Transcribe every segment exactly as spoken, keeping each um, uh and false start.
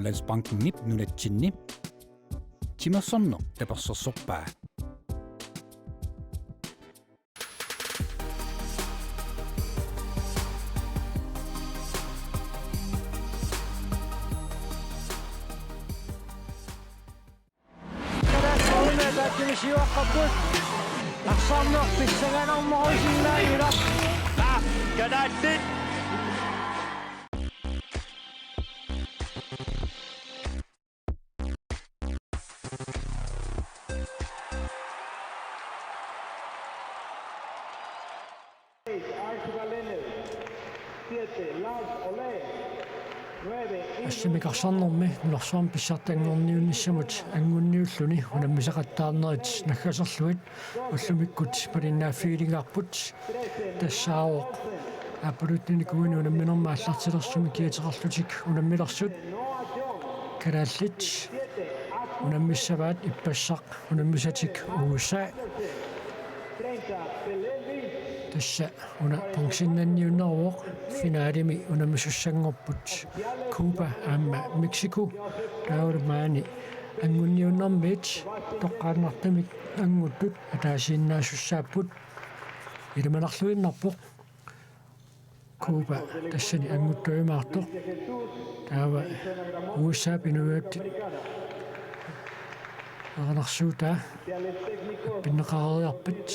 Landsbankenip nunatsinni timersorneq tapersersorpaa. Kalaallit. Assimik arsarnermi nunarsuarmi pissartanngorniunnissamut angunniulluni unammisaqattaarnerit naggaserlugit ullumikkut malinnaaffigilaarput. Tassaavoq aappaluttunik uani unamminermi aallartilersumik kiateqarlutik unammilersut. Kalaallit unammissavaat, ippassaq unammisatik U S A. Tassa una bronzinnanniunneruvoq, finalimi unammisussanngorput Cuba aamma Mexico. Taavalu maani angunniunnermiit toqqaannartumik anguttut ataasiinnaasussaapput. Ilimanarluinnarpoq Cuba tassani anguttuimaartoq. Taava U S A-p inuiattut erinarsuutaa appinneqareeriarpat.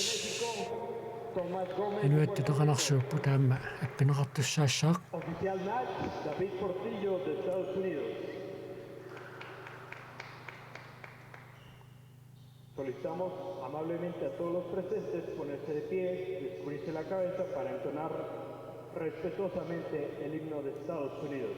Inuiattut erinarsuupput, taama appinneqartussaassaaq. Oficial match, David Portillo de Estados Unidos. Solicitamos amablemente a todos los presentes ponerse de pie, descubrirse la cabeza para entonar respetuosamente el himno de Estados Unidos.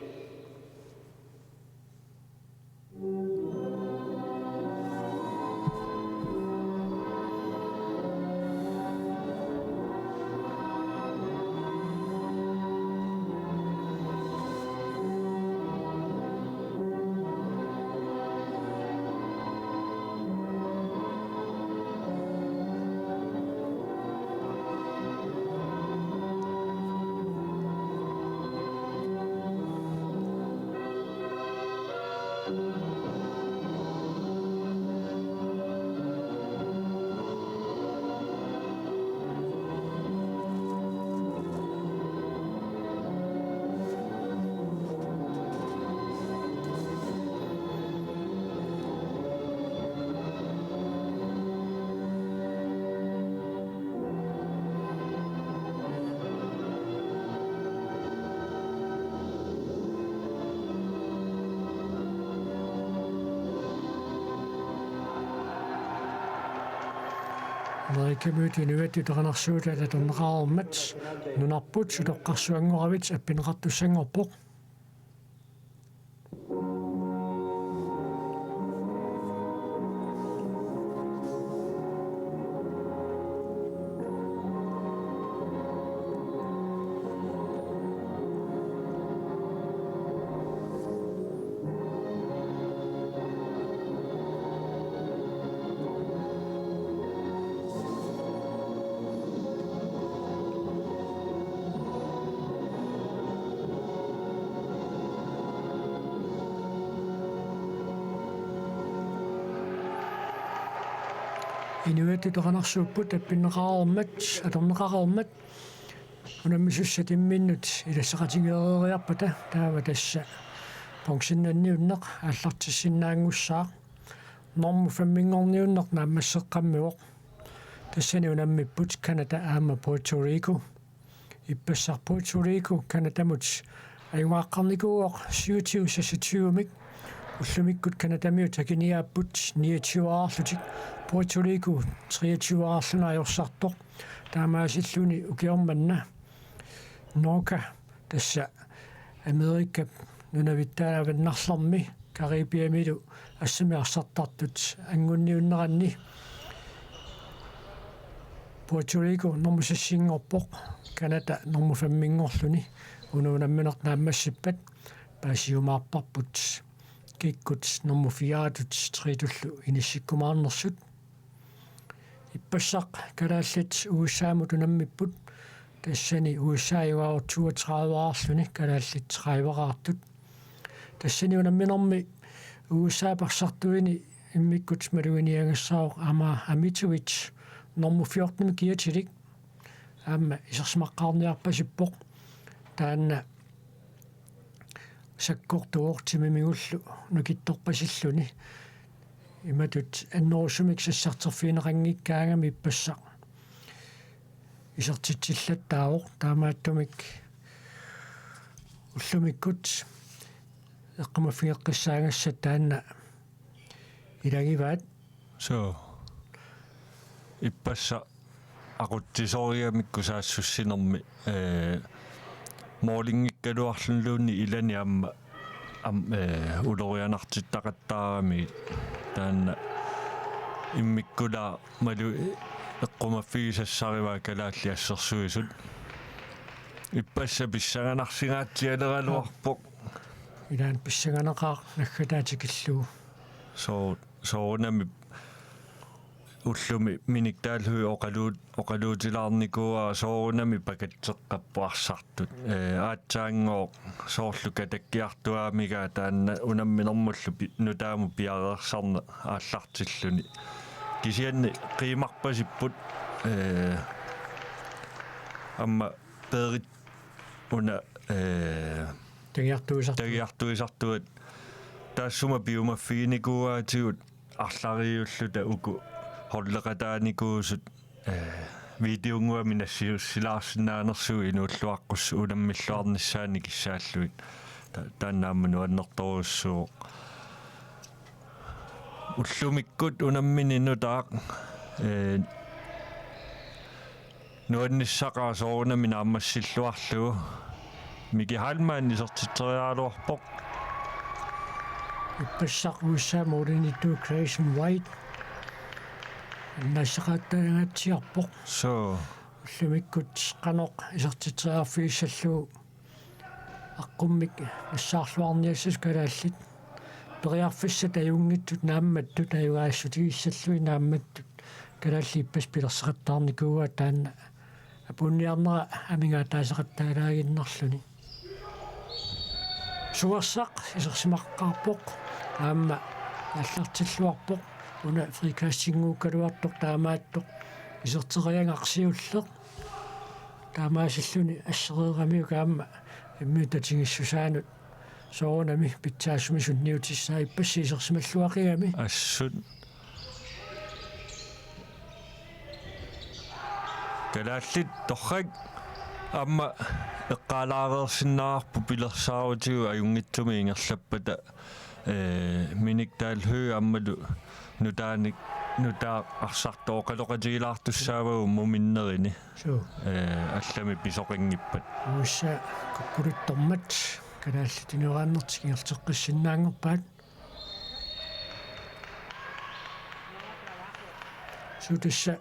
Amerikamiut inuiattut erinarsuutai atorneqareermat nunarput utoqqarsuanngoravit appinneqartussanngorpoq. Inuiattut erinarsuupput appinneqareermat, atorneqareermat. Unammisussat imminnut ilassaqatigeeriarpata taava tassa bronzinnanniunneq aallartissinnaanngussaaq. Normu femminngorniunneq naammasseqqammivoq. Tassani unammipput Canada aamma Puerto Rico. Ippassaq Puerto Rico Canadamut ajugaaqqarnikuuvoq syvogtyve seksogtyvemik. Ullumikkut Canadamiut akiniaapput niogtyve-aarlutik, Puerto Rico treogtyve-aarluni ajorsartoq. Taamaasilluni ukioq manna NOCA, tassa Amerikap Nunavittaavannarlermi Caribiamilu assamik arsartartut angunniunneranni, Puerto Rico normu sissinngorpoq, Canada normu femminngorluni. Una unammineq naammassippat paasiumaarparput kikkut normu fireatut treetullu inissikkumaarnersut. Ippassaq kalaallit U S A-mut unammipput, tassani U S A ajugaavoq toogtredive-aarluni, kalaallit tredive-aartut. Tassani unamminermi U S A-p arsartuini immikkut maluginiagassaaq aamma Amitovits nummer fjorten-imik kiatilik aamma isersimaqqaarniarpasippoq, taanna sakkortuvoq timimigullu nukittorpasilluni. Imatut annerusumik sassarterfigineqanngikkaangami ippassaq isertitsillattaavoq, taamaattumik ullumikkut eqqumaffigeqqissaagassat taanna ilagivaat. Suu. Ippassaq aqutsisorigamikku saassussinermi, ee, målinngikkaluarluniluunniit ilani aamma, aamma, ee, ulorianartittaqattaarami, taanna immikkulaarmalu eqqumaffigisassarivaa Kalaallit Assersuisut. Ippassaq pissanganarsigaatsialeraluarpoq. Ilaanni pissanganaqaaq naggataa tikillugu. Soo-, soorunami ullumi Minik Dalhøj oqaluut-, oqaluutilaarnikuuara soorunami pakatseqqapput arsartut. Ee, aatsaanngooq soorlu katakkiartuaamigaa taanna unamminermullu pi-, nutaamut piareersarneq aallartilluni. Kisianni qiimarpasipput, ee, aamma Berit una, ee, tagiartuisartuat. Tagiartuisartuat. Taassuma piumaffiginikuuaatigut arlariulluta uku holdeqataanikuusut, ee, videonnguamik nassiussilaarsinnaanersugut inuulluaqqussuit unammilluarnissaannik kissaallugit. Ta-, taanna aamma nuannertorujussuuvoq. Ullumikkut unammini nutaaq, ee, nuannissaqaaq soorunami naammassilluarlugu. Miki Heilmann isertitseriaraluarpoq. Ippassaq U S A-p målimiittuuvoq Grayson White. Annaasaqaattaangaatsiarpoq. Suu. Ullumikkut qanoq isertitseriarfigissallugu aqqummik nassaarluarniassasut kalaallit. Periarfissat ajunngitsut naammattut, ajugaassutigissallugit naammattut. Kalaallit ippassaq pilersaqattaarnikuuaat taanna apuunniarnera amigaataasaqattaalaaginnarluni. Suarsaq isersimaqqaarpoq, aamma aallartilluarpoq, una frikastinnguukkaluartoq taamaattoq iserteriagaq siulleq. Taamaasilluni assereeramiuk aamma immiussaq tatigissusaanut soorunami pitsaasumik sunniutissaa, ippassaq isersimalluaqigami. Assut. Kalaallit torrak aamma eqqaalaareersinnaavarput pilersaarutigut ajunngitsumik ingerlappata, ee, Minik Dalhøj aammalu nutaanik, nutaaq arsartoq oqaloqatigilaartussaavagut muminnerini. Suu. Ee, allamik pisoqanngippat. U S A kukkuluttormat kalaallit inuarannertik ingerlateqqissinnaanngorpaat. Suu, tassa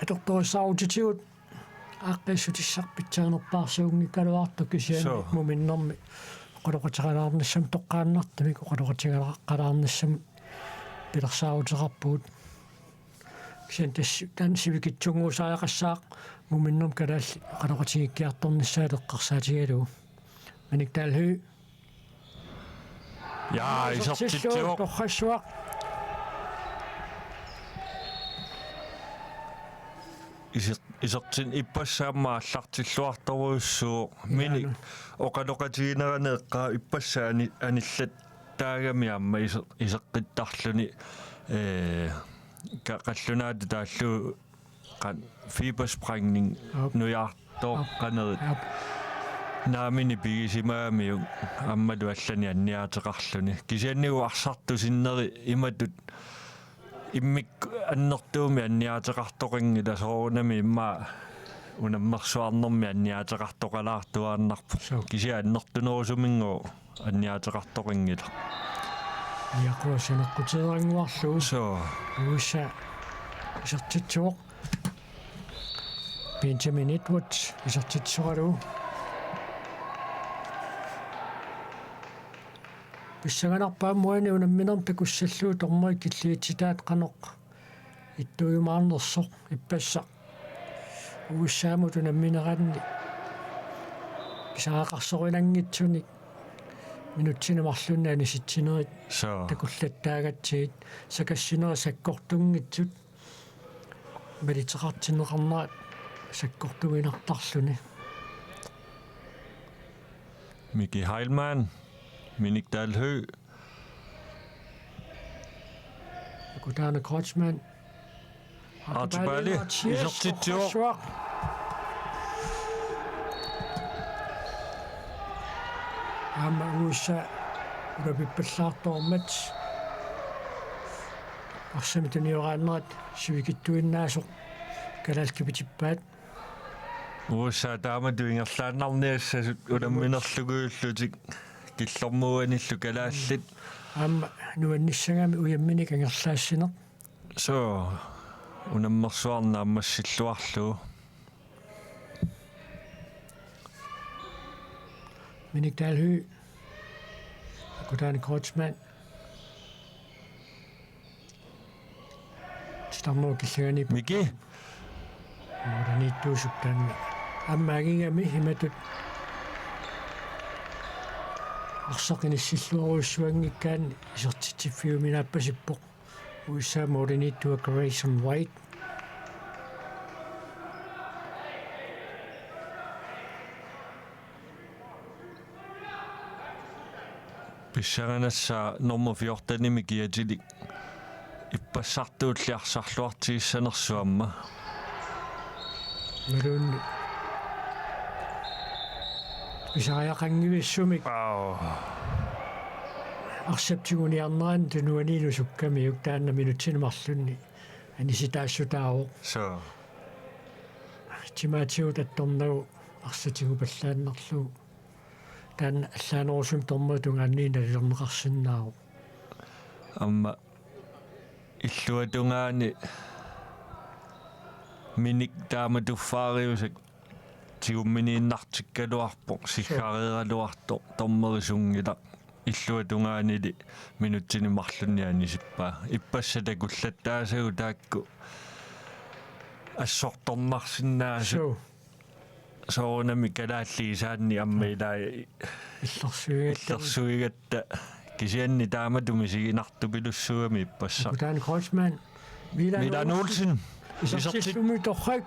atortorissaarutitigut aaqqiissutissaq pitsaanerpaarsuunngikkaluartoq, kisianni suu, muminnermi oqaloqateqalaarnissamut, toqqaannartumik oqaloqateqalaarnissamut pilersaaruteqarpugut. Kisianni tassa taanna sivikitsunnguusariaqassaaq muminnermi kalaallit oqaloqatigiikkiartornissaat eqqarsaatigalugu. Minik Dalhøj. Ja, isertitsillugu isertitsivoq. Torrassuaq. Iser-, isertin ippassaq aamma aallartilluartorujussuuvoq. Minik, ilaana, oqaloqatiginerani eqqaa ippassaq ani-, anillattaagami aamma iser-, iseqqittarluni, ee, ka-, qallunaatut taallugu qan-, fibersprængning, aap, nujaartooqqanerit, aap, naamini pigisimagamiuk aammalu allanik anniaateqarluni. Kisianni uagut arsartut sinneri imatut immikkut annertuumik anniaateqartoqanngilaq, soorunami immaqa unammersuarnermi anniaateqartoqalaartuaannarpoq. Suu. Kisianni annertunerusuminngooq anniaateqartoqanngilaq. Niaqua saneqquteerannguarlugu. Suu. U S A isertitsivoq. Benjamin Edwards isertitsisoralugu. Pissanganarpoq aamma uani unamminermi takussallugu dommerit killigassutaat qanoq ittuujumaarnersoq. Ippassaq U S A-mut unammineranni pisariaqarsorinanngitsunik minutsini marlunni anisitsinerit Soo. takullattaagatsigit, sakassinera sakkortunngitsut, maliteqartinneqarnerat sakkortuinnartarluni. Miki Heilmann, Minik Dalhøj. Akutaana Kreutzmann. Artibali, Artibali, isertitsivoq. Suaq. Aamma U S A ulapippallaartoormat. Arsamik tunioraannerat sivikitsuinnaasoq kalaallit kipitippaat. U S A taamatut ingerlaannarniassasut unamminerluguullutik killormuanillu kalaallit. Aamma nuannissagami ujamminik angerlaassineq. Soo, unammersuarneq naammassilluarlugu. Minik Dalhøj. Akutaana Kreutzmann. Titarnerup killingani Miki. Mooriniittuusup taanna. Aamma angigami imatut arsaq inissilluarujussuanngikkaanni isertitsiffiuminaappasippoq. U S A mooriniittua Grayson White. Pissanganassaaq nummer fjortenimik kiatilik ippassartuulli arsarluartigissanersoq aamma. Iluanni pisariaqanngivissumik. Au. Arsap tiguniarnerani tunuaniinut sukkamiuk taanna minutsini marlunni anisitaassutaavoq. Soo. Timaatigut attornagu arsaq tigupallaannarlugu. Taanna allaanerusumik dommerit tungaanniit nalilerneqarsinnaavoq. Aamma illuatungaani Minik taama tuffaariusak tigumminiinnartikkaluarpoq, siggareeraluartoq, dommerip sunngilaq. Illuatungaanili minutsini marlunni anisippaa. Ippassaq takullattaasagut taakku assortornarsinnaasut. Suu. Soorunami kalaallit isaanni aamma ilaa Illersuigatta. illersuigatta, kisianni taamatut misiginartupilussuugami ippassaq. Akutaana Kreutzmann. Milan Milan Olsen. Olsen. Isertitsillumi torrak.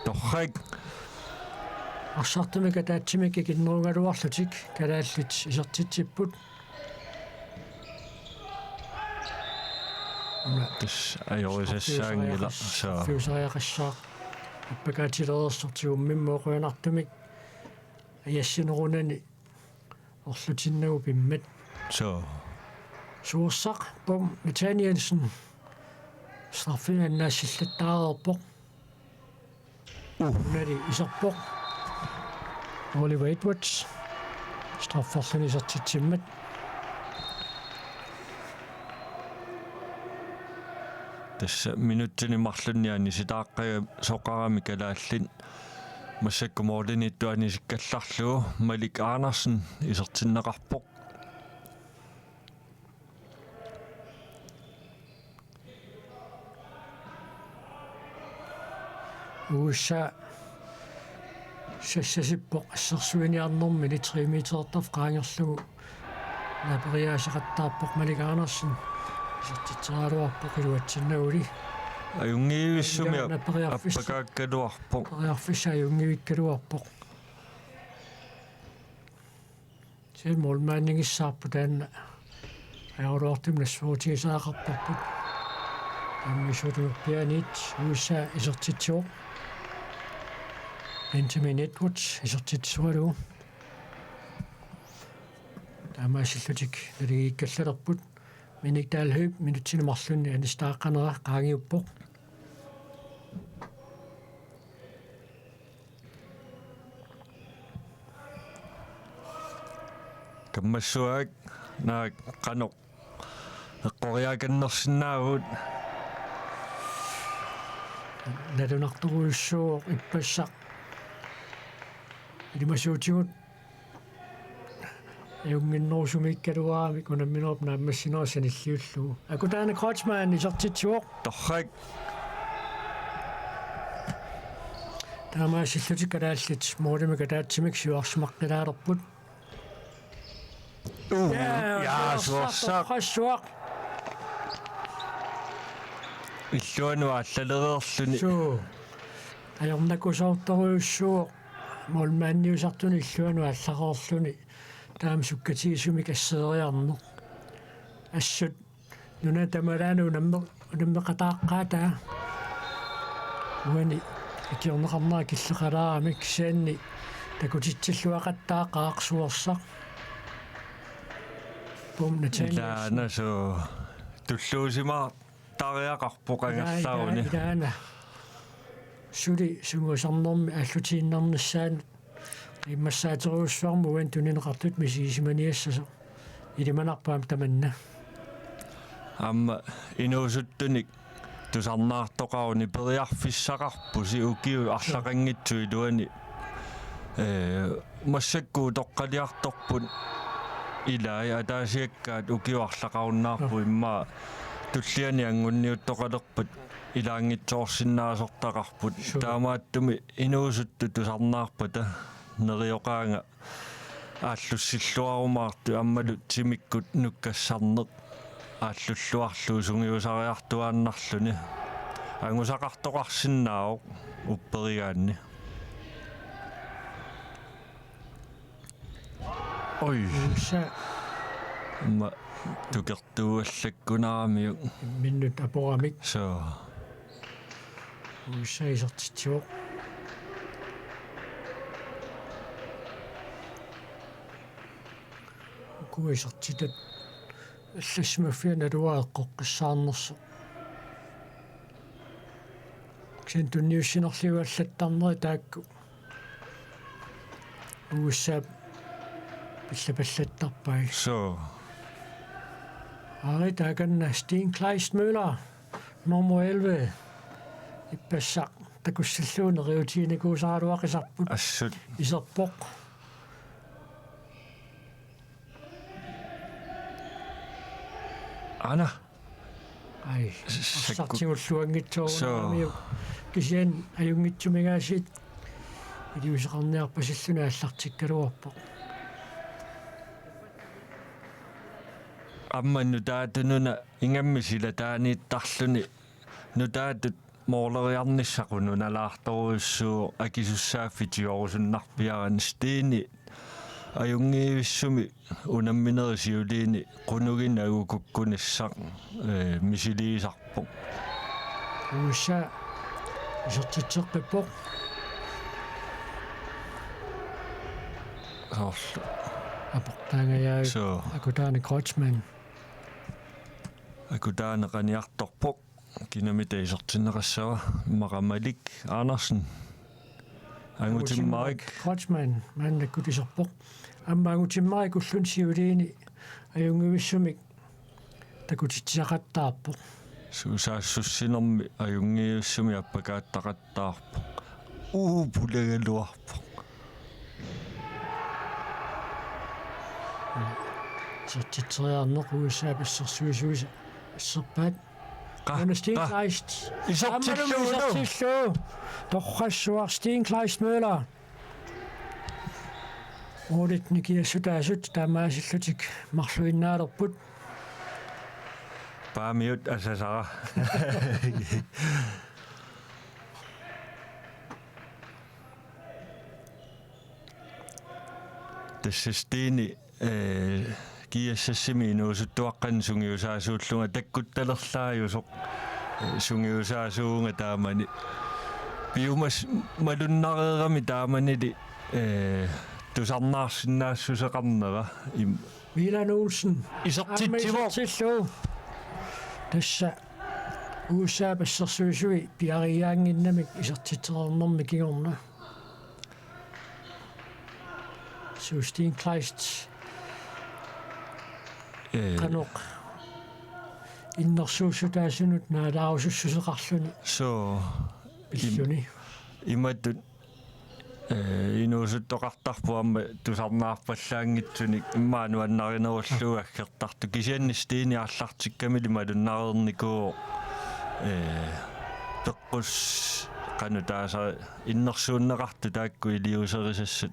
Torrak. Arsartumik ataatsimik ikinnerugaluarlutik kalaallit isertitsipput. Una. Tassa ajorisassaanngilaq, soo. Fiusariaqassaaq. Appakaatilereersoq tigummimmi qujanartumik. Ajassinerunani orlutinnagu pimmat. Soo. Suorsaq Bom Nathanielsen. Straffimik annaassillattaareerpoq. Uh. Unali iserpoq. Oliver Edwards. Strafferluni isertitsimmat. Tassa minutsini marlunni anisitaaqqasoqarami kalaallit. Massakkut mooriniittoq anisikkallarlugu Malik Andersen isertinneqarpoq. U S A sassasippoq assersuiniarnermini tre metertaf qaangerlugu. Naaperiaaseqattaarpoq Malik Andersen. Isertitseraluarpoq iluatsinnaguli. Ajunngivissumik Naaperiarfis-, appakaakkaluarpoq. Periarfissaq ajunngivikkaluarpoq. Kisianni målmandigissaarput taanna. Ajoraluartumik nassuerutigisariaqarparput. Aamma isertitsisut pianiit U S A isertitsivoq. Benjamin Edwards isertitsisoralugu. Taamaasillutik naligiikkallalerput. Minik Dalhøj minutsini marlunni anisitaaqqanera qaangiuppoq. Kammassuaq naak qanoq eqqoriaakannersinnaavugut. Nalunartorujussuuvoq ippassaq. Ilimasuutigut ajunnginnerusumiikkaluaramik unamminerup naammassinerup sanilliullugu. Akutaana Kreutzmann isertitsivoq. Torrak. Taamaasillutik kalaallit målimik ataatsimik siuarsimaqqilaalerput. Uu, ja, ja, suorsaq, suorsaq. Torrassuaq. Illuanut aallalereerluni. Suu. Ajornakusoortorujussuuvoq. Målmandiusartuni illuanut aallareerluni. Taama sukkatigisumik assereerneq. Assut nuna tamalaana unamme-, unammeqataaqqaataa. Uani ikiorneqarnera killeqalaaramik kisianni takutitsilluaqattaaqaaq suorsaq. Pum Nathanielsen. Ilaana suu tulluusimaartariaqarpoq angerlaruni. Ila-, ila-, ilaana. Suli sungiusarnermi aallutiinnarnissaanut qiimmassaaterujussuarmik uani tunineqartut misigisimaniassasoq. Ilimanarpoq aamma tamanna. Aamma inuusuttunik tusarnaartoqaruni periarfissaqarpusi ukiut arlaqanngitsut iluanni. Ee, massakkut utoqqaliartorput ilai ataasiakkaat ukiut arlaqarunnaarput. Joo. Immaqa tulliani anguniuttoqalerpat ilaanngitsoorsinnaasortaqarput. Suu. Taamaattumik inuusuttut tusarnaarpata nerioqaanga aallussilluarumaartut aammalu timikkut nukkassarneq aallulluarlugu sungiusariartuaannarluni. Angusaqartoqarsinnaavoq upperigaanni. Oj. Usa. Aamma tukertuuallakkunaramiuk. Imminnut aporamik. Suu. Usa isertitsivoq. Ukua isertitat allassimaffianni aluaa eqqoqqissaarnersoq. Kisianni tunniussinerliup allattarneri taakku U S A-p pillapallattarpai. Suu. Ari taakanna Steen Kleist Møller, nummer elleve. Ippassaq takussallugu neriuutiginikuusaraluaqisarput. Assut. Iserpoq. Aana. Ai, s-, sakku-, arsartigulluanngitsooramiuk. Suu. Kisianni ajunngitsuminngaasiit iliuuseqarniarpasilluni aallartikkaluarpoq. Aamma nutaatut una ingammik silataaniittarluni nutaatut måleriarnissaq qununalaartorujussuuvoq akisussaaffik tiguarusunnarpiarani. Steni ajunngivissumik unamminerit siuliini qunuginnaq agukukkunissaq, ee, misiliisarpoq. U S A isertitseqqippoq. Soorlu. Aportaangajaa. Suu. Akutaani Kreutzmann. Akutaani qaniartorpoq. Kinamita isertinneqassava? Immaqa Malik Andersen. Angutimmarik. Angutimmarik Kreutzmann maannakkut iserpoq. Aamma Angutimmarik ulluni siuliini ajunngivissumik takutitsisaqattaarpoq. Suusaassussinermi ajunngivissumik appakaattaqattaarpoq. Uu, pulagaluarpoq. Isertitseriarneq U S A-p assersuisuisa asserpaat. Qa-, Aamma Steen qa-, Kleist. Isertillugu. Aammalumi isertillugu. Torrassuaq Steen Kleist Møller. Målit nikingassutaasut taamaasillutik marluinnaalerput. Paamiut asasara. Tassa Steni, ee, G S S-imi inuusuttuaqqani sungiusaasuullunga takkuttalerlaajusoq, ee, sungiusaasuuvunga taamani. Piumas malunnareerami taamanili, ee, tusarnaarsinnaassuseqarnera. Im-, Milan Olsen. Isertitsivoq. Aamma isertillugu. Tassa U S A-p assersuisui piareeranngimmat isertitsereernermi kingorna. Suu, Steen Kleist. Ee. Qanoq innersuussutaasunut naalaarusussuseqarluni. Suu. Pilluni. Im-, imatut, ee, inuusuttoqartarpoq aamma tusarnaarpallaanngitsunik immaqa nuannarinerullugu aggertartoq. Kisianni Steni aallartikkamili malunnareernikuuvoq, ee, peqqus-, qanoq taasa innersuunneqartut taakku iliuuserisassat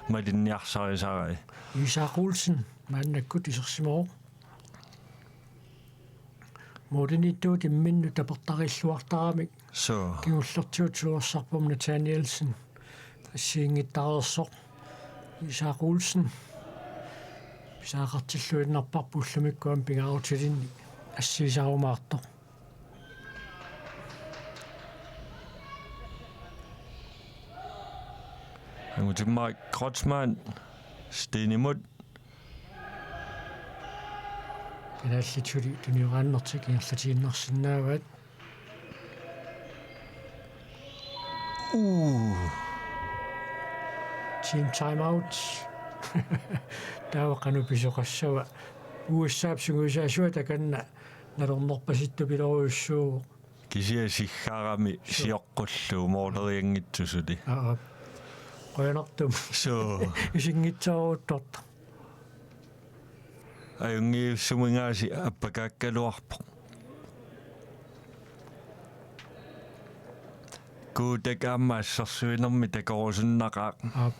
malinniarsarisarai. Isak Olsen maannakkut isersimavoq. Målimiittuut imminnut tapertarilluartaramik. Suu. Kingullertigut sulersarput Nathanielsen assigiinngittareersoq. Isak Olsen pisariaqartilluinnarparput ullumikkut aamma pingaarutilinnik assiisaarumaartoq. Angutimmarik Kreutzmann Steenimut. Kalaallit suli tunioraannertik ingerlatiinnarsinnaavaat. Uu. Team timeout. Taava qanoq pisoqassava? U S A-p sungiusaasua takanna nalornerpasittupilorujussuuvoq. Kisianni siggarami sioqqullugu moolerianngitsoq suli. Aa. Qujanartumik. Suu. Isinngitsooruttortoq. Ajunngivissumik aasiit appakaakkaluarpoq. Kuutak aamma assersuinermi takorusunnaqaaq. Aap.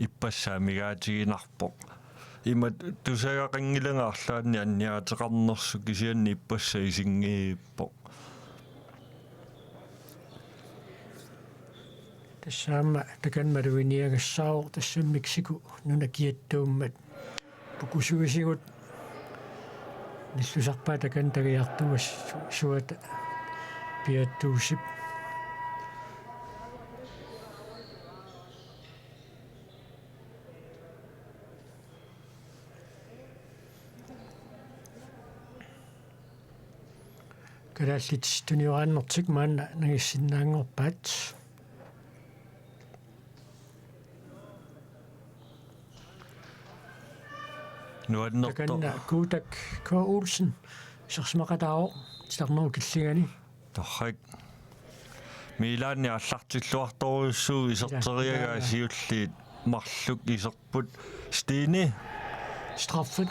Ippassaq amigaatiginarpoq. Ima tusagaqanngilanga arlaanni anniaateqarnersoq kisianni ippassaq isinngiippoq. Tassa aamma takanna maluginiagassaavoq, tassa Mexico nuna kiattuummat pukusuisigut nillusarpaat takanna tagiartuuvoq su-, suata piattuusip. Kalaallit tunioraannertik maanna nangissinnaanngorpaat. Nuannertoq. Takanna Kuutak K. Olsen isersimaqataavoq titarnerup killingani. Torrak. Milaani aallartilluartorujussuuvoq iserteriagaa. Ila, ila. Siulliit marluk iserput. Stine. Straffit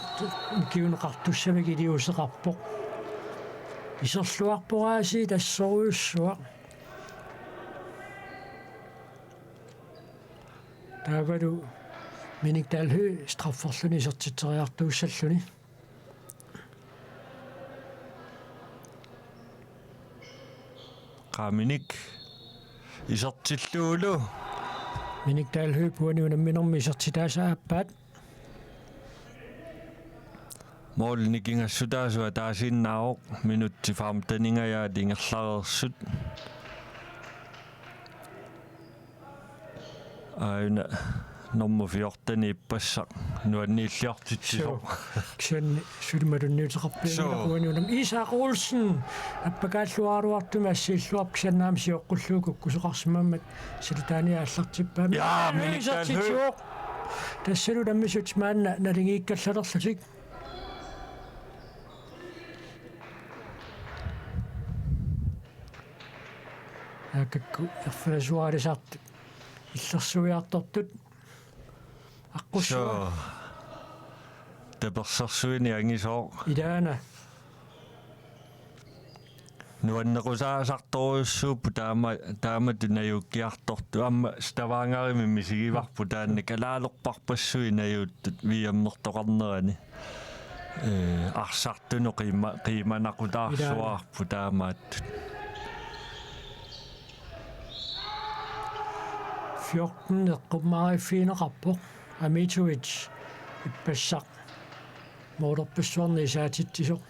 mikiunneqartussamik iliuuseqarpoq. Iserluarpoq aasiit assorujussuaq. Taavalu Minik Dalhøj strafferluni isertitseriartuussalluni. Qaa, Minik isertillugulu. Minik Dalhøjip uani unamminermi isertitaasa aappaat. Måli nikingassutaasua taasiinnaavoq, minutsit femteningajaat ingerlareersut. Aajuna nummer fjorten ippassaq nuanniilliortitsisoq. Suu. Kisianni suli malunniuteqarpianngilaq. Suu. Uani unammi Isak Olsen appakaalluaraluartumik assiilluarpoq, kisianni aamma sioqqullugu kukkusoqarsimammat silitaani aallartippaami. Jaa, Minik Dalhøj. Isertitsivoq. Tassalu unammisut maanna naligiikkallalerlutik. Aakakku erfalasuaalisartut illersuiartortut. Aqqussua. Suu. Tapersersuineq angisooq. Ilaana. Nuannequsaasartorujussuupput taama, taamatut najuukkiartortut. Aamma Stavangerimi misigivarput taanna kalaalerparpassuit najuuttut V M-ertoqarnerani. Ee, arsartunut qiima-, qiimanaqutaarsuarput taamaattut. Fjorten eqqummaariffigineqarpoq. Amitovits ippassaq moolerpassuarnik isaatitsisoq.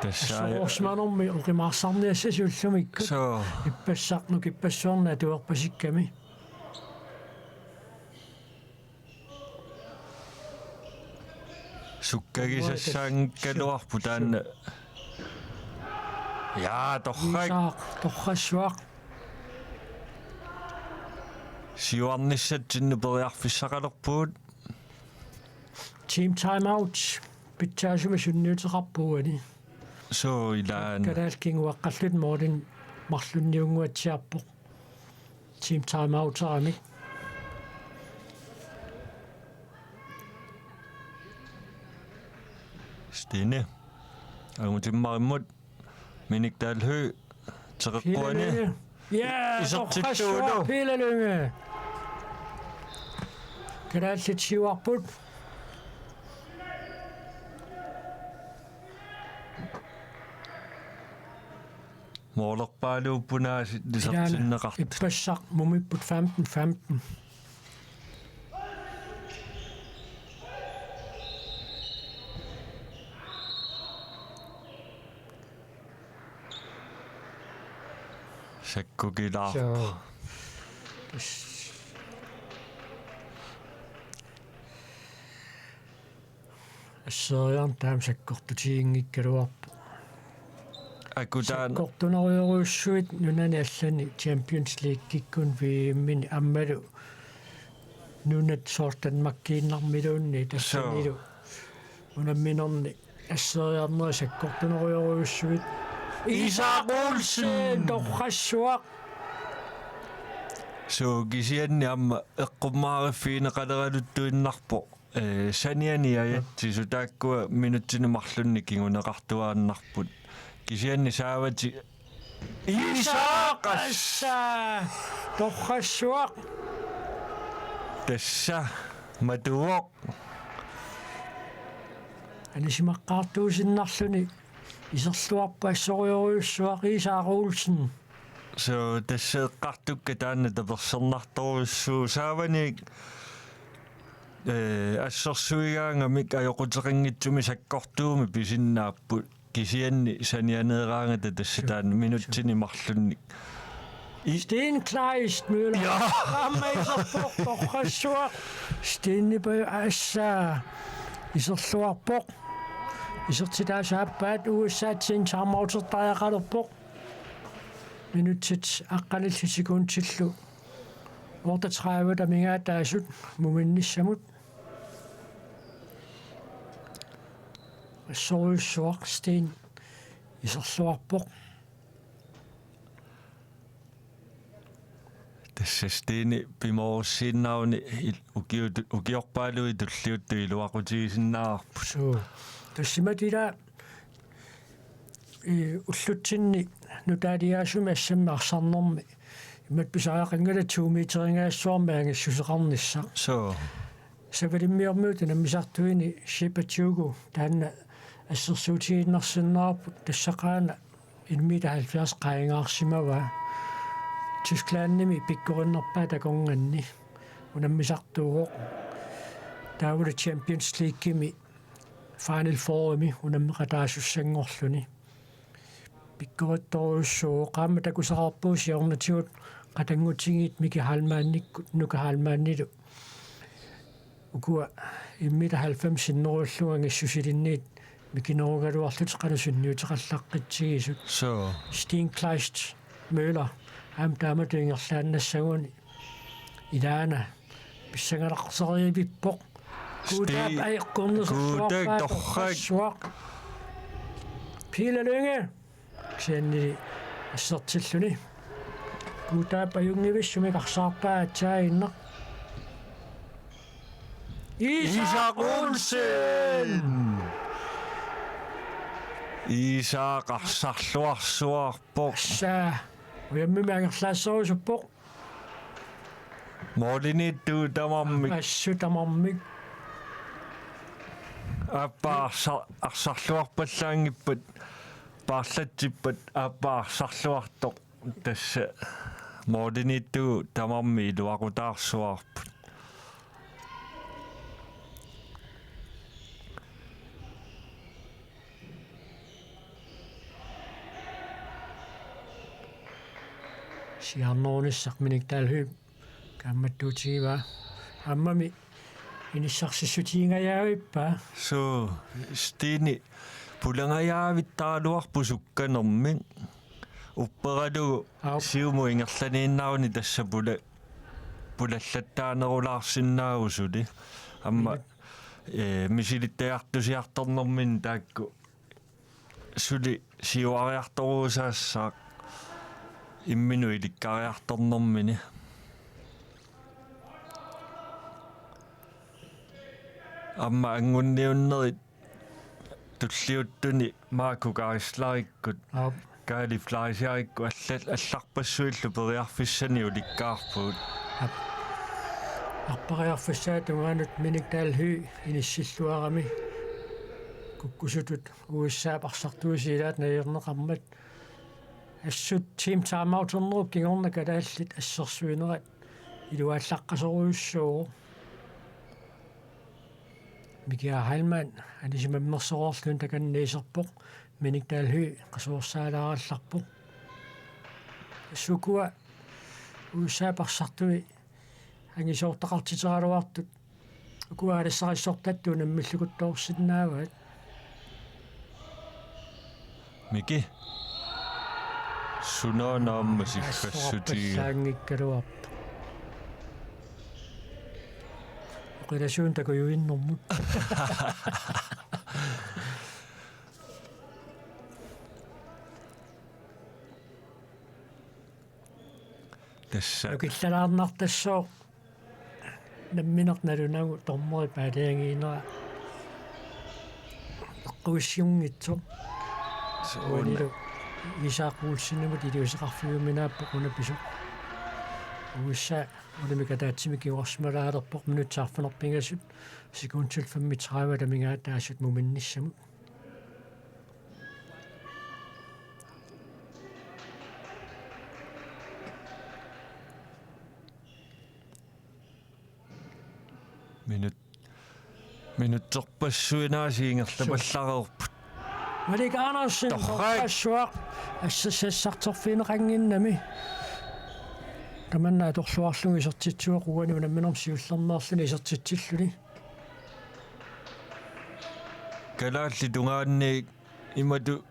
Tassa assorsuarsimanermi oqimaarsarniassasi ullumikkut. Suu. Ippassaq nukippassuarnik atuerpasikkami. Sukkagisassaanngikkaluarpoq taanna. Jaa, torrak. Isak, torrassuaq. Siuarnissatsinnut periarfissaqalerpugut. Team timeout. Pitsaasumik sunniuteqarpoq uani. Suu, ilaana. Kalaallit kinguaqqallutik målinik marlunniunnguatsiarpoq. Team timeouteramik. Stine. Angutimmarimut. Minik Dalhøj, teqeqquani. Pele Lynge. Ja, isertillugu. Torrassuaq Pele Lynge. Kalaallit siuarput. Moolerpaaluupput aasiit isertinneqartut. Ippassaq mumipput femten femten. Sakkukilaarpoq. Soo. Asseriarneq taama sakkortutiginngikkaluarpoq. Akutaan. Sakkortunerujorujussuit nunani allani Champions Leagueikkut V M-ini aammalu nunat soorlu Danmarkiinnarmiluunniit tassanilu. Soo. Unamminerni asseriarnerit sakkortunerujorujussuit. Isak Olsen! Torrassuaq. Soo, kisianni aamma eqqummaariffigineqaleraluttuinnarpoq. Ee, saniani ajatsisut taakkua minutsini marlunni kinguneqartuaannarput. Kisianni saavati Isak! Assa! Torrassuaq. Tassa matuvoq. Anisimaqqaartuusinnarluni iserluarpoq assorujorujussuaq Isak Olsen. Soo, tassa eqqartukkat taanna tapersersortorujussuuvoq saavani, ee, assersuigaangamik ajoquteqanngitsumik sakkortuumik pisinnaapput. Kisianni sanianeeraangata tassa taanna minutsini marlunnik. I- Sten Kleist Møller. Ja. Aamma iserpoq torrassuaq. Stenip assa iserluarpoq. Isertitaasa aappaat U S A-tsin timeoutertariaqalerpoq. Minutsit aqqanillit sekundillu otteogtredive amigaataasut muminnissamut. Assorujussuaq Sten iserluarpoq. Tassa Steni pimoorussiinnaaruni il-, ukiut-, ukiorpaaluit tulliuttut iluaqutigisinnaavarput. Suu. Tassami ila i ullutsinni nutaaliaasumi assammik arsarnermi imatut pisariaqanngilaq to meterinngaassuarmik angissuseqarnissaq. Soo. Savalimmiormiut unammisartuini Shepard Hugo taanna assersuutigiinnarsinnaavarput, tassaqaana en meter halvfjerds qaangersimavaa. Tysklandimi pikkorinnerpaaq takornanni unammisartuuvoq. Taavalu Champions Leaguemi Final Fourimi unammeqataasussanngorluni. Pikkorittorujussuuvoq, aamma takusaqarpugut siornatigut qatanngutigiit Miki Heilmannikkut, Nuka Heilmannilu. Ukua en meter halvfems sinnerullunga angissusilinniit mikinerugaluarlutik qanoq sunniuteqallaqqitsigisut. Soo. Sten Kleist Møller aamma taamatut ingerlaannassaguni. Ilaana pissanganartorivippoq. Guutaap Sti-, ajoqqunersorsuarpaa Guutaap torrak. Torrassuaq. Pele Lynge. Kisianni assertilluni. Guutaap ajunngivissumik arsaarpaa aatsaannguaq. Isak Isak Olsen! Olsen! Isak arsarluarsuarpoq. Assa. Ujammimi angerlaasserusuppoq. Mooliniittugut tamarmik. Assut tamarmik. Aappaa arsa-, arsarluarpallaanngippat, paarlatsippat aappaa arsarluartoq. Tassa mooliniittugut tamarmik iluaqutaarsuarput. Siaarnerunissaq Minik Dalhøj kaammattuutigivaa. Aammami inissarsissutigingajavippaa. Suu, Steni pulangajaavittaraluarpoq sukkanermik. Upperalugu Aap. Siumut ingerlaniinnaruni tassa pula-, pulallattaanerulaarsinnaavugut suli. Aamma, Minik. Ee, misilittagartusiartornermini taakku suli siuariartoruusaassaaq imminut ilikkariartornermini. Aamma angunniunnerit tulliuttuni Marco Geislerikkut. Aap. Kaali Fleischerikku allat allarpassuillu periarfissanik ulikkaarpugut. Ap-, arpariarfissaata tungaanut Minik Dahl Høegh inissilluarami kukkusutut U S A-p arsartuisilaat najorneqarmat. Assut team timeouternerup kingorna kalaallit assersuinerat iluaallaqqasorujussuuvoq. Mikiaaq Heilmann anisimammersoreerluni takanna iserpoq, Minik Dahl Høegh qasuersaalaarallarpoq. Assut ukua U S A-p arsartui angisoortaqartiteraluartut ukua aalissarissortattut unammillukuttoorsinnaavaat. Miki. Sunaana aamma siffassutigigami. Assorappallaanngikkaluarpoq. Oqilasuun takujuinnermut. Tassa. Nukillalaarnartassooq. Nammineq nalunagu dommeri paaliagiinera eqquissiunngitsoq. Suuna. Uanilu Isak Olsenimut iliuuseqarfigiuminaappoq una pisoq. U S A unamik ataatsimik kingorsimalaalerpoq minutsit arfineq-pingasut sekundit femogtredive amigaataasut muminnissamut. Minut-, minutterpassuit aasiit ingerlapallareerput. Malik Andersen, torrak, torrassuaq, assassassarterfigineqannginnami. Tamanna atorluarlugu isertitsivoq uani unamminermi siullermeerluni isertitsilluni. Kalaallit tungaanniit imatut,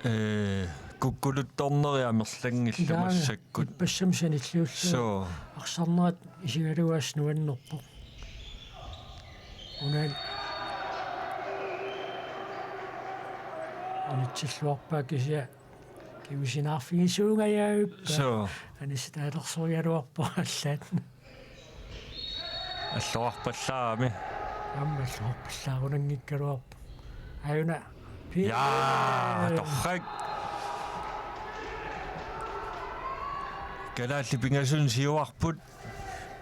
ee, kukkuluttorneri amerlanngillat. Ilaa, massakkut. Ippassami sanilliullugu. Soo. Arsarnerat isigalugu assut nuannerpoq. Unaana unitsilluarpaa kisianni kingusinaarfigisuungajaavippoq. Soo. Anisitaalersorugaluarpoq allaat. Alluarpallaarami. Aamma alluarpallaarunanngikkaluarpoq. Ajuna. Pi-, jaa, torrak. Kalaallit pingasunik siuarput.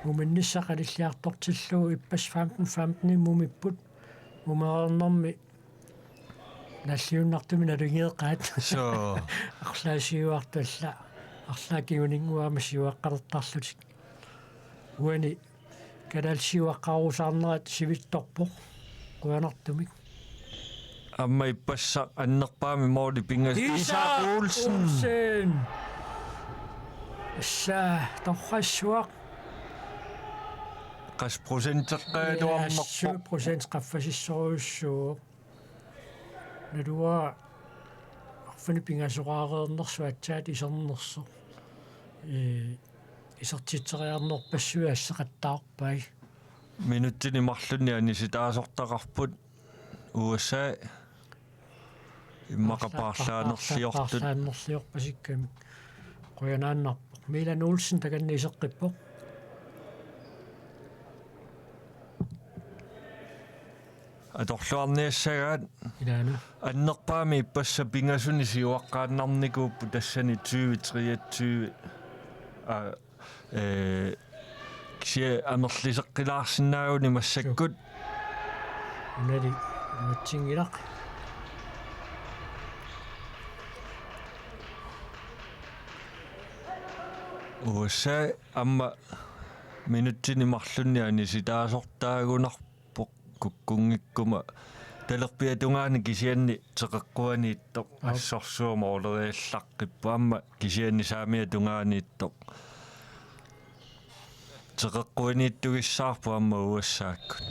Muminnissaq qanilliartortillugu ippassaq femten femten mumipput. Mumereernermi nalliunnartumik nalugeeqaat. Soo. Arlaat siuartut alla-, arlaat kinguninnguamik siuaqqalertarlutik. Uani kalaallit siuaqqarusaarnerat sivitsorpoq. Qujanartumik. Aamma ippassaq annerpaamik måli pingasut. Isak Olsen. Olsen. Assa, torrassuaq. Qassit procenteqqajaluarnerpoq. Syv procent qaffasissorujussuuvoq. Naluara arfineq-pingasoqareernersoq aatsaat isernersoq. Ee, isertitseriarnerpassuit asseqattaarpai. Minutsini marlunni anisitaasortaqarput U S A. Immaqa paarlaannerliortut. Paarlaannerliorpasikkamik. Qujanaannarpoq. Milan Olsen takanna iseqqippoq. Atorluarniassagaat. Ilaana. Annerpaamik ippassaq pingasunik siuaqqaannarnikuupput tassani tyve treogtyve. Aa, ee, kisianni amerliseqqilaarsinnaaguni massakkut. Unali, imatsinngilaq. U S A aamma minutsini marlunni anisitaasortaagunarpoq kukkunngikkuma. Talerpiata tungaani kisianni teqeqquaniittoq. Aap. Assorsuaq måleriallaqqippoq aamma kisianni saamiata tungaaniittoq. Teqeqquaniittugissaarpoq aamma U S A-kkut.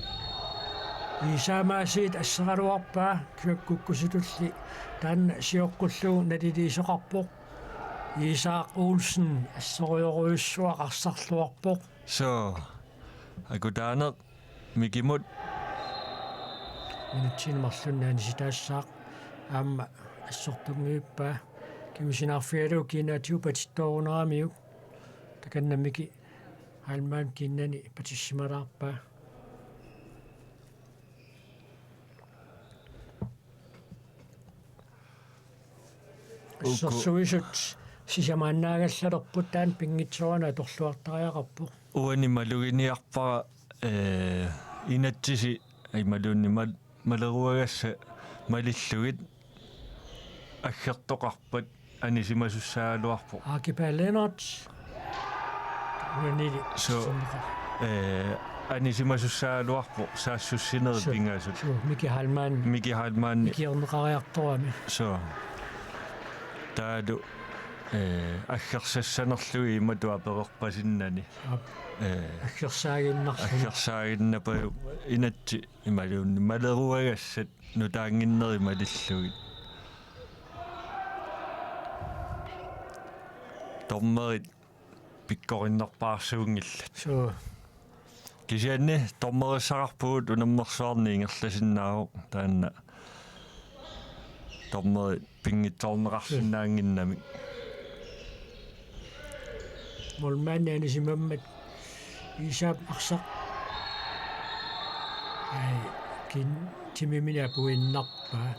Iisaamaasiit asseraluarpaa kikkusutulli taanna sioqqullugu naliliisoqarpoq. Isak Olsen assorujorujussuaq arsarluarpoq. Soo. Akutaaneq Mikimut. Minutsini marlunni anisitaassaaq aamma assortunngivippaa kingusinaarfigalugu kiinaatsigut patittooruneramiuk. Takanna Miki Heilmann kiinnani patissimalaarpaa. Uku- Assersuisut sisamaannaagallarput taanna pinngitsoorani atorluartariaqarpoq. Uani maluginiarpara, eh, inatsisi imaluunniit mal-, maleruagassat malillugit aggertoqarpat anisimasussaagaluarpoq. Aki Paa Lennert. Uanili. So, sinneqa. Eh, anisimasussaagaluarpoq saassussinerit. So, pingasut. So, Miki Heilmann. Miki Heilmann. Ikiorneqariartorami. So. Taavalu, eh, aggersassanerlugit imatut apererpasinnani. Aap. Eh, aggersaaginnarluni. Aggersaaginnarpajuk inatsit imaluunniit maleruagassat nutaannginnerit malillugit. Dommerit pikkorinnerpaarsuunngillat. Suu. Kisianni dommerissaqarpugut unammersuarni ingerlasinnaavoq taanna dommerit pinngitsoorneqarsinnaannginnamik. Målmandi anisimammat Iisaap arsaq. Ai, kin timimini apuinnarpaa.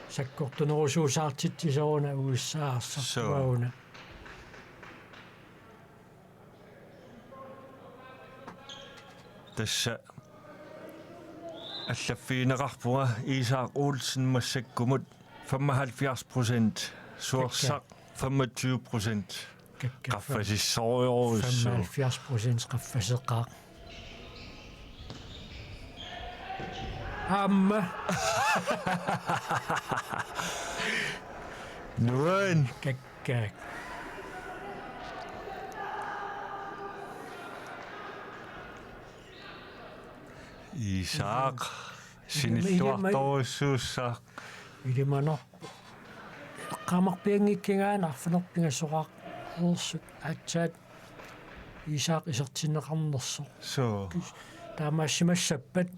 Sakkortunerusuusaartitsisoq una U S A arsartuauna. Suu. Tassa allaffigineqarpunga Isak Olsen massakkumut femoghalvfjerds procent, Suersaq femogtyve procent. Kakka. Qaffasissorujorujussuuvoq. Femoghalvfjerds procent qaffaseqaaq. Aamma. Nuan. Kakkaak. Isak. Ilima-, sinilluartorujussuussaaq. Ilimanarpoq. Eqqaamarpianngikkiga arfineq-pingasoqaqqeersut aatsaat Isak isertinneqarnersoq. Suu. Taamaassimassappat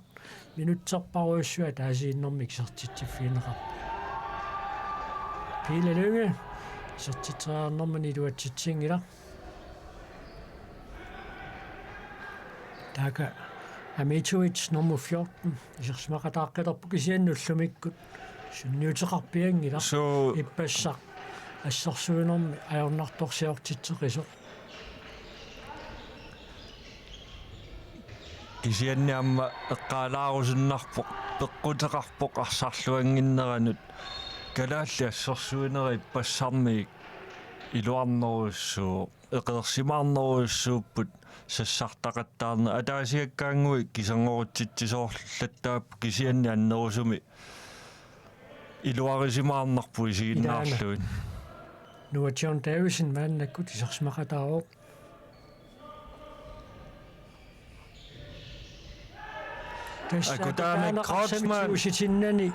minutserparujussuaq ataasiinnarmik isertitsiffigineqarpoq. Pele Lynge isertitseriarnermini iluatsitsinngilaq. Taakku Ahmetović nummer fjorten isersimaqataaqqilerpoq kisianni ullumikkut sunniuteqarpianngilaq. Suu. Ippassaq assersuinermi ajornartorsiortitseqisoq. Kisianni aamma eqqaalaarusunnarpoq, peqquteqarpoq arsarluannginneranut. Kalaallit assersuinera ippassarmik iluarnerujussuuvoq, eqeersimaarnerujussuupput sassartaqattaarneq, ataasiakkaannguit kisanngorutsitsisoorlattaapput kisianni annerusumik iluarisimaarnarpoq isiginnaarlugit. Ilaana. Noah John Davidsen maannakkut isersimaqataavoq. Tassa Akutaanik taanna Kreutzmann. Arsamik siusitinnani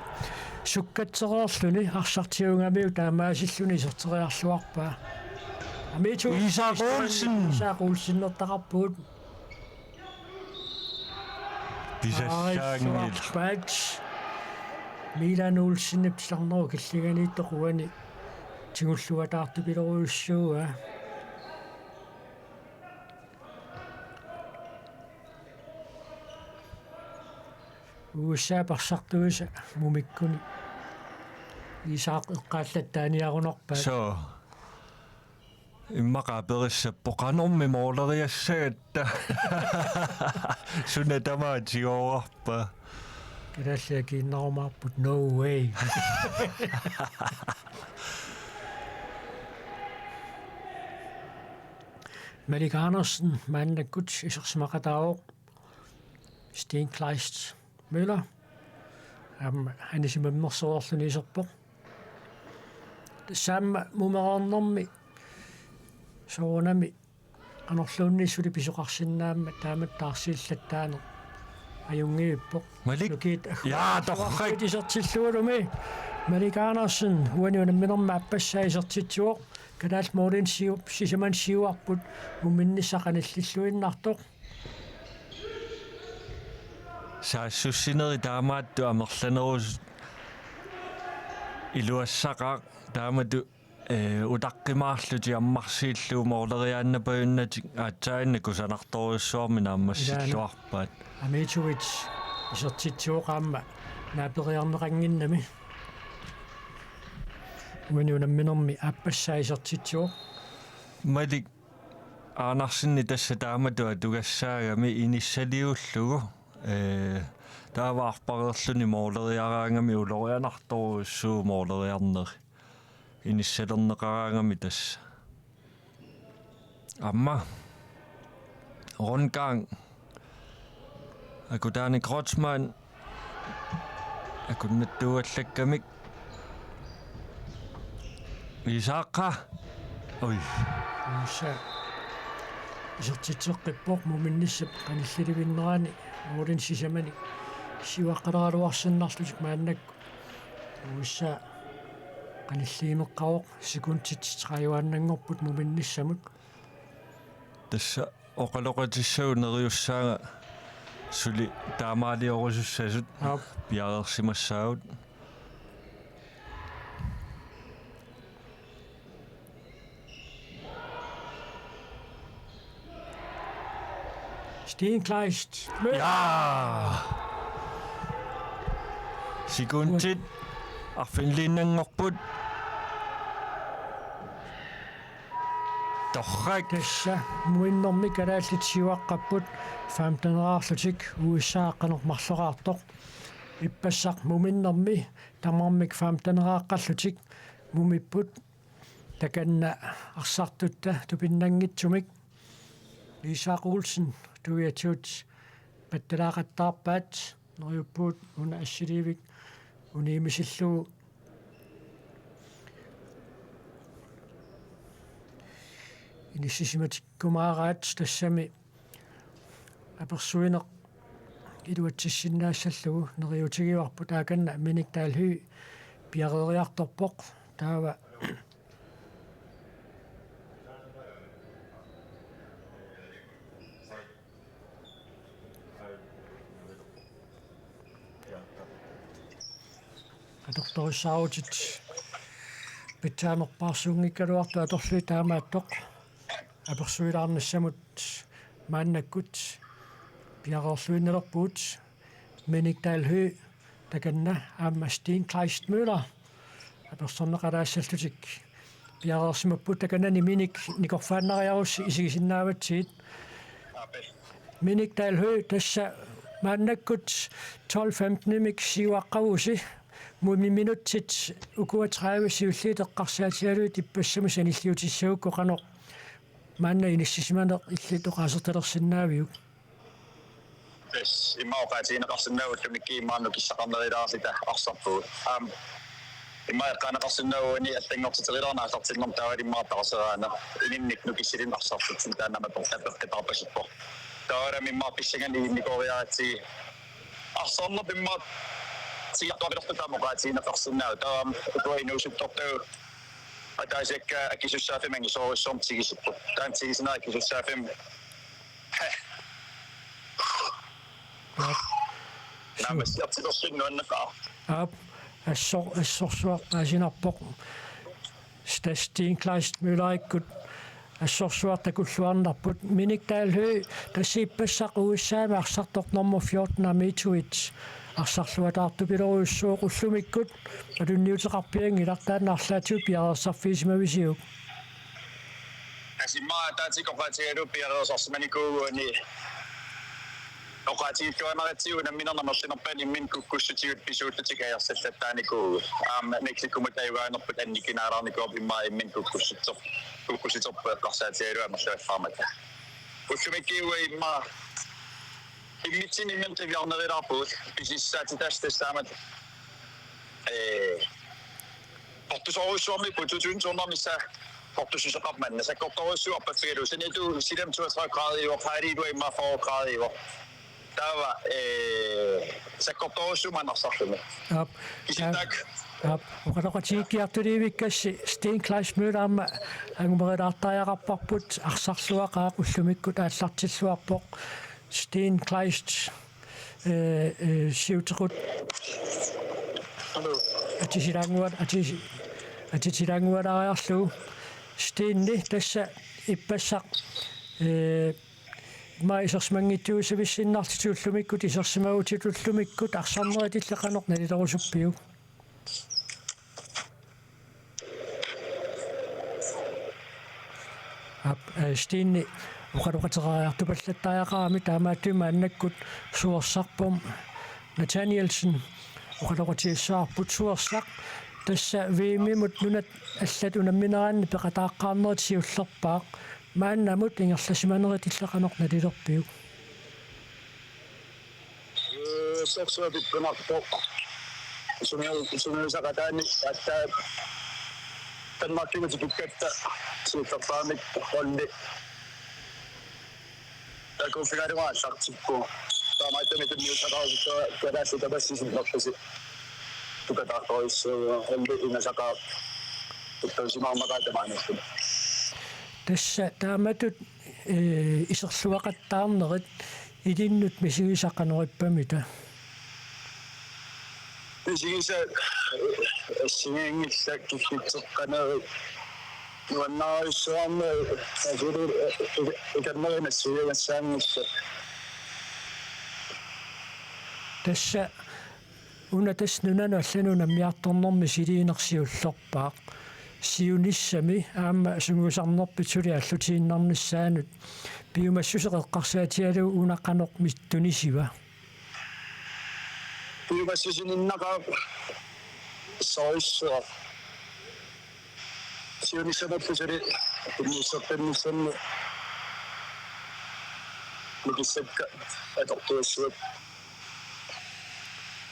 sukkatsereerluni arsartiugamiuk taamaasilluni iserteriarluarpaa. Amiitu Isak Olsen. Isak Olsenertaqarpugut. Pisassaanngilaq. Aarissuarpaat. Milan Olsenip titarnerup killinganiittoq uani tigulluataartupilorujussuu. U S A-p arsartuisa mumikkuni Isak eqqaallattaaniarunarpaat. Suu. Immaqa aperissappoq qanormi mooleriassagatta. Suna tamaat tigoorarpa. Kalaallit akiinnarumaarput, no way. Malik Andersen maannakkut isersimaqataavoq. Sten Kleist Møller. Aamma anisimammersoreerluni iserpoq. Tassami mumereernermi soorunami qanorluunniit suli pisoqarsinnaammat taamatut taarsiillattaaneq ajunngivippoq. Malik. Nukiit agguarsuarput. Jaa, torrak. Isertilluarlumi. Malik Andersen uani unamminermi aappassaa isertitsivoq. Kalaallit målinik siu-, sisamannik siuarput muminnissaq qanillilluinnartoq. Saassussinerit taamaattut amerlanerusut iluassaqaaq taamatut, eh, utaqqimaarlutik ammarsiillugu mooleriaannapajunnatik aatsaannguaq kusanartorujussuarmik naammassilluarpaat. Ilaana. Amiitu isertitsivoq aamma naaperiarneqannginnami. Uani unamminermi aappassaa isertitsivoq. Malik Aanarsinni tassa taamatut atugassaagami inissaliullugu. Ee, taava arpareerluni mooleriaraangami ulorianartorujussuuvoq mooleriarneri. Inissalerneqaraangami tassa. Aamma. Rundgang. Akutaani Kreutzmann. Akunnattuuallakkamik. Isaaqqa. Oj. Uissaaq isertitseqqippoq muminnissap qanillilivinnerani målini sisamani siuaqqaleraluarsinnarlutik maannakkut. Uissaaq qanilliimeqqavoq, sekundit tredive-annanngorput muminnissamut. Tassa oqaloqatissagut neriussaanga suli taamaaliorusussasut. Aap. Piareersimassaagut. Steen Kleist. Ja! Sekundit arfiniliinnanngorput. Torrak. Tassa muminnermi kalaallit siuaqqapput femteneraarlutik, U S A qanoq marloraartoq. Ippassaq muminnermi tamarmik femteneraqqallutik mumipput, takanna arsartutta tupinnanngitsumik. Isak Olsen, tuiatigut pattalaaqattaarpaat, neriuppugut una assiliivik uniimisillugu. Inissisimatikkumaaraat, tassami apersuineq iluatsissinnaassallugu neriuutigivarput. Taakani Minik Dahl Høegh piareeriartorpoq. Taava atortorissaarutit pitsaanerpaarsuunngikkaluartut atorlugit taamaattoq apersuilaarnissamut maannakkut piareerluinnalerpugut. Minik Dahl Høegh takanna aamma Steen Kleist Møller apersorneqalaassallutik piareersimapput. Takanani Minik, nikorfaannariarussi isigisinnaavatsigit. Minik Dahl Høegh, tassa maannakkut tolv femten-imik siuaqqavusi, mumip minutsit ukua tredive siulliit eqqarsaatigalugit ippassamut sanilliutissagukku, qanoq maanna inissisimaneq illit oqaasertalersinnaaviuk? Yes, immaqa oqaatigineqarsinnaavoq ullumikkut immaqa nukissaqarnerulaarluta arsarpugut. Aamma immaqa eqqaaneqarsinnaavoq uani allanngortiterilaarneq aallartinnermi, taava immaqa paaseraana ininnik nukissilinnut arsartutsinni taanna aamma apeqquteqarpasippoq. Taava immaqa pissanganaq iginnikoriaratsigit arsarneq immaqa tigiartuapilerput taama oqaatigineqarsinnaavoq. Taava aamma ukua inuusuttortagut ataasiakkaat akisussaaffimmi angisoorujussuarmik tigisipput. Taanna tigisineq akisussaaffimmi. Aap. Naammassiartilersuinnarnaqaaq. Aap, assor-, assorsuaq paasinarpoq. Stas Steen Kleist Møllerikkut assorsuaq takulluarnarput. Minik Dahl Høegh, tassa ippassaq U S A-mi arsartoq nummer fjorten Amituit arsarluataartupilorujussuuvoq ullumikkut. Malunniuteqarpianngilaq, taanna arlaatigut piareersarfigisimavisiuk? Tassa immaqa ataatsip oqaatigalugu piareersarsimanikuuvugut uani oqaatigilluaannaratsigu unamminermi amerlanerpaani imminnut kukkussutigut pisuullutik ajarsallattaarnikuuvugut. Aamma Mexicomi taivaanerput annikinaalaarnikuuarput immaqa imminnut kukkussutser-, kukkussuterput eqqarsaatigalugu amerlanerpaamata. Ullumikkut uagut immaqa immitsinnut imminnut qiviarnerulaarpugut, pisissaatitaasut tassa taamatut, ee, portusoorujussuarmikkut to tusind to hundrede missaa portussuseqarmat sakkortoorujussuuvoq arpaffigalugu, saniatigut silami toogtredive graadiuvoq, haaliilua immaqa fyrre graadiuvoq. Taava, ee, sakkortoorujussuuvoq maanna arsarluni. Aap. Kisianni taakku. Aap. Oqaloqatigiikkiartuliivikkassi Steen Kleist Møller aamma angumerilaartariaqarparput, arsarluaqaaq, ullumikkut aallartilluarpoq. Steen Kleist, ee, ee, siutequt. Hallo. Atisilaannguat-, atisi-, atisilaanngualaariarlugu. Steenip tassa ippassaq, ee, immaqa isersimanngitsuusavissinnarlutit ullumikkut, isersimavutit ullumikkut, arsarnerit illit qanoq nalilerusuppiuk? Steni oqaloqateqariartupallattariaqarami, taamaattumik maannakkut Suersarpum Nathanielsen oqaloqatigissavarput. Suersaq, tassa V M-imut nunat allat unammineranni peqataaqqaarnerit siullerpaaq, maannamut ingerlasimanerit illit qanoq nalilerpiuk? Ee, sorsuaq pippunarpoq. Sungiu-, sungiusaqataani aatsaat Danmarkimut tikikkatta siullerpaamik holdi takuuffigalugu aallartippugut. Taamaattumik tunniussaqarusuttua kalaallit tamassi sinnerlusi tukataartorujussuuvoq, holdi ingasaqaaq. Tuttuusimaarnaqaaq tamaaniilluni. Tassa taamatut, ee, iserluaqattaarnerit ilinnut misigisat qanoq ippamita? Misigisat, ee, assigiinngillat, killitseqqanerit, nuannaarujussuarmik asuli, ee, ee, ikannerit nassiugassaanngillat. Tassa una tassa nunanut allanut unammiartornermi siliineq siullerpaaq. Siunissami aamma sungiusarnerpit suli aallutiinnarnissaanut piumassuseq eqqarsaatigalugu una qanoq mit-, tunisiva? Piumassusininnaqaaq sorsuaq. Siunissamullu suli tunniussartinnissamut nukissakka atortugassavat.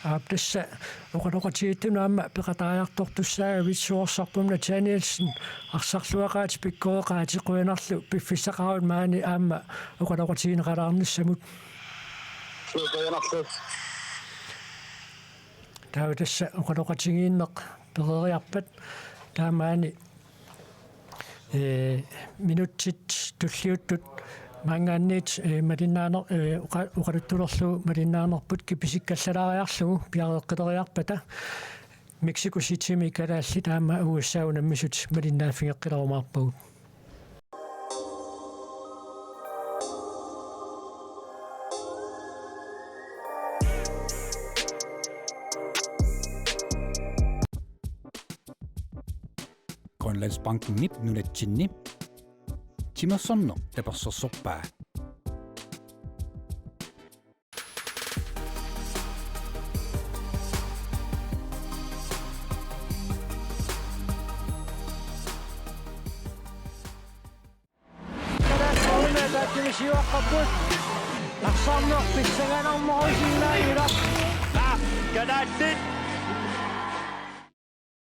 Aap, tassa oqaloqatigiittunut aamma peqataajartortussaagavit. Suersarpum Nathanielsen, arsarluaqaat, pikkoreqaat, qujanarlu piffissaqaruit maani aamma oqaloqatigineqalaarnissamut. Qujanarlu. Taava tassa oqaloqatigiinneq peroriarpat taamaani, ee, minutsit tulliuttut maanngaanniit, ee, malinnaaner-, ee, oqa-, oqaluttulerlugu malinnaanerput kipisikkallalaariarlugu piareeqqileriarpata Mexico Citymi kalaallit aamma U S A unammisut malinnaaffigeqqilerumaarpagut. Grønlandsbankenip nunatsinni timersorneq tapersersorpaa. Kalaallit taakkunani siuaqqapput. Arsarneq pissanganarnerusinnaanngilaq. Kalaallit